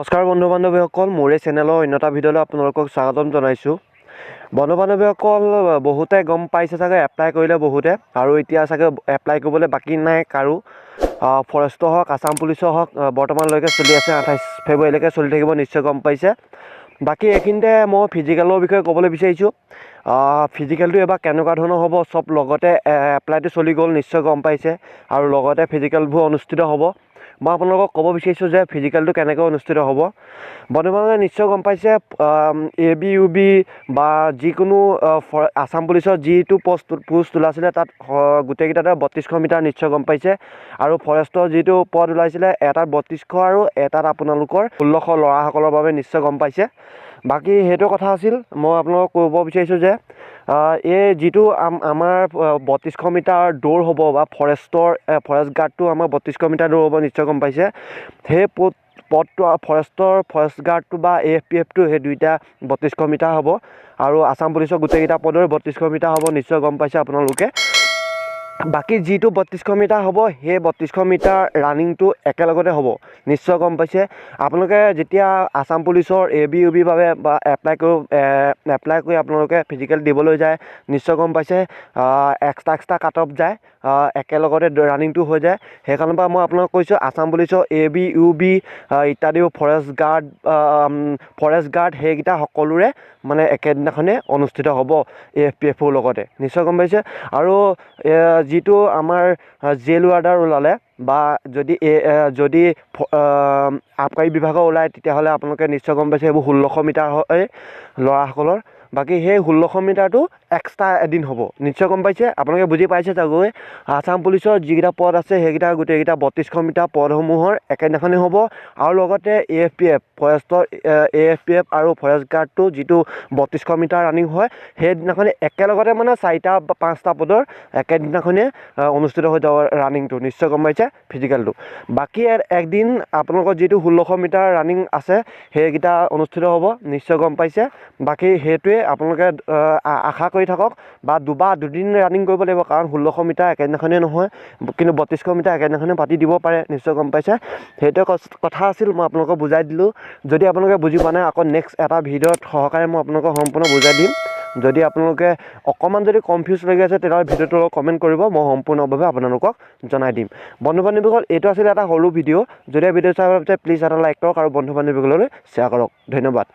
নমস্কাৰ বন্ধু বান্ধৱীসকল, মোৰ এই চেনেলৰ অন্য এটা ভিডিঅ'লৈ আপোনালোকক স্বাগতম জনাইছোঁ। বন্ধু বান্ধৱীসকল, বহুতে গম পাইছে চাগে, এপ্লাই কৰিলে বহুতে আৰু এতিয়া চাগে এপ্লাই কৰিবলৈ বাকী নাই কাৰো। ফৰেষ্টৰ হওক, আছাম পুলিচৰ হওক, বৰ্তমানলৈকে চলি আছে, 28 ফেব্ৰুৱাৰীলৈকে চলি থাকিব, নিশ্চয় গম পাইছে। বাকী এইখিনিতে মই ফিজিকেলৰ বিষয়ে ক'বলৈ বিচাৰিছোঁ। ফিজিকেলটো এইবাৰ কেনেকুৱা ধৰণৰ হ'ব? চব লগতে এপ্লাইটো চলি গ'ল, নিশ্চয় গম পাইছে, আৰু লগতে ফিজিকেলবোৰ অনুষ্ঠিত হ'ব। মই আপোনালোকক ক'ব বিচাৰিছোঁ যে ফিজিকেলটো কেনেকৈ অনুষ্ঠিত হ'ব। বন্ধু বান্ধৱে নিশ্চয় গম পাইছে, এ বি, ইউ বি বা যিকোনো আছাম পুলিচৰ যিটো পোষ্ট ওলাইছিলে, তাত গোটেইকেইটাতে 3200 মিটাৰ, নিশ্চয় গম পাইছে। আৰু ফৰেষ্টৰ যিটো পদ ওলাইছিলে, এটাত 3200 আৰু এটাত আপোনালোকৰ 1600 ল'ৰাসকলৰ বাবে, নিশ্চয় গম পাইছে। বাকী সেইটো কথা আছিল। মই আপোনালোকক ক'ব বিচাৰিছোঁ যে এই যিটো আমাৰ 3200 মিটাৰ দৌৰ হ'ব বা ফৰেষ্ট গাৰ্ডটো আমাৰ 3200 মিটাৰ দৌৰ হ'ব, নিশ্চয় গম পাইছে। সেই পদটো ফৰেষ্ট গাৰ্ডটো বা এ এফ পি এফটো, সেই দুইটা 3200 মিটাৰ হ'ব আৰু আছাম পুলিচৰ গোটেইকেইটা পদৰ 3200 মিটাৰ হ'ব, নিশ্চয় গম পাইছে আপোনালোকে। বাকী যিটো 3200 মিটাৰ হ'ব, সেই 3200 মিটাৰ ৰানিংটো একেলগতে হ'ব, নিশ্চয় গম পাইছে। আপোনালোকে যেতিয়া আছাম পুলিচৰ এ বি, ইউ বিৰ বাবে বা এপ্লাই কৰি আপোনালোকে ফিজিকেল দিবলৈ যায়, নিশ্চয় গম পাইছে, এক্সট্ৰা এক্সট্ৰা কাট অফ যায়, একেলগতে ৰানিংটো হৈ যায়। সেইকাৰণৰ পৰা মই আপোনালোকক কৈছোঁ, আছাম পুলিচৰ এ বি, ইউ বি ইত্যাদি, ফৰেষ্ট গাৰ্ড, সেইকেইটা সকলোৰে মানে একেদিনাখনেই অনুষ্ঠিত হ'ব এ এফ পি এফৰ লগতে, নিশ্চয় গম পাইছে। আৰু যিটো আমাৰ জেল ৱাৰ্ডাৰ ওলালে বা যদি আবকাৰী বিভাগৰ ওলায়, তেতিয়াহ'লে আপোনালোকে নিশ্চয় গম পাইছে, সেইবোৰ 1600 মিটাৰ হয় ল'ৰাসকলৰ। বাকী সেই 1600 মিটাৰটো এক্সট্ৰা এদিন হ'ব, নিশ্চয় গম পাইছে। আপোনালোকে বুজি পাইছে চাগৈ। আছাম পুলিচৰ যিকেইটা পদ আছে, সেইকেইটা গোটেইকেইটা 3200 মিটাৰ পদসমূহৰ একেদিনাখনেই হ'ব আৰু লগতে এ এফ পি এফ, ফৰেষ্টৰ এ এফ পি এফ আৰু ফৰেষ্ট গাৰ্ডটো যিটো 3200 মিটাৰ ৰানিং হয়, সেইদিনাখনে একেলগতে মানে চাৰিটা বা পাঁচটা পদৰ একেদিনাখনেই অনুষ্ঠিত হৈ যাব ৰানিংটো, নিশ্চয় গম পাইছে, ফিজিকেলটো। বাকী একদিন আপোনালোকৰ যিটো 1600 মিটাৰ ৰানিং আছে, সেইকেইটা অনুষ্ঠিত হ'ব, নিশ্চয় গম পাইছে। বাকী সেইটোৱে, আপোনালোকে আশা কৰি থাকক বা দুবাৰ দুদিন ৰানিং কৰিব লাগিব, কাৰণ 1600 মিটাৰ একেদিনাখনেই নহয়, কিন্তু 3200 মিটাৰ একেদিনাখনে পাতি দিব পাৰে, নিশ্চয় গম পাইছে। সেইটোৱে কথা আছিল, মই আপোনালোকক বুজাই দিলোঁ। যদি আপোনালোকে বুজি পোৱা নাই, আকৌ নেক্সট এটা ভিডিঅ'ত সহকাৰে মই আপোনালোকক সম্পূৰ্ণ বুজাই দিম। যদি আপোনালোকে অকণমান যদি কনফিউজ লাগি আছে, তেতিয়াহ'লে ভিডিঅ'টোৰ লগত কমেণ্ট কৰিব, মই সম্পূৰ্ণভাৱে আপোনালোকক জনাই দিম। বন্ধু বান্ধৱীসকল, এইটো আছিলে এটা সৰু ভিডিঅ'। যদি ভিডিঅ' চাই ভাল পাইছে, প্লিজ এটা লাইক কৰক আৰু বন্ধু বান্ধৱীসকললৈ শ্বেয়াৰ কৰক। ধন্যবাদ।